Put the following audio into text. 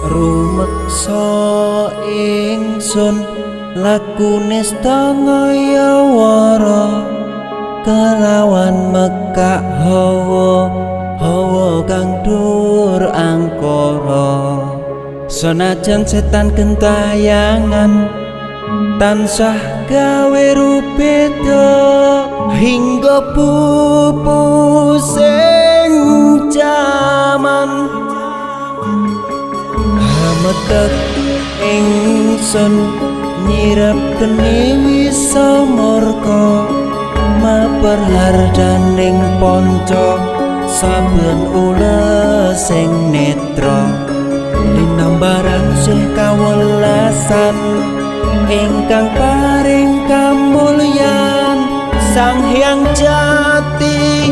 Rumeksa ingsun lakune stangayawara kelawan mekak hawa hawa kang dur angkara. Senajan setan gentayangan tansah gawe rubeda hingga pupusing jaman. Hametek ingsun nyirep geni wisa murka maper hardaning ponco saben ulesing netra. Linambaran sih kawelasan ingkang paring kamulyan Sang Hyang Jati.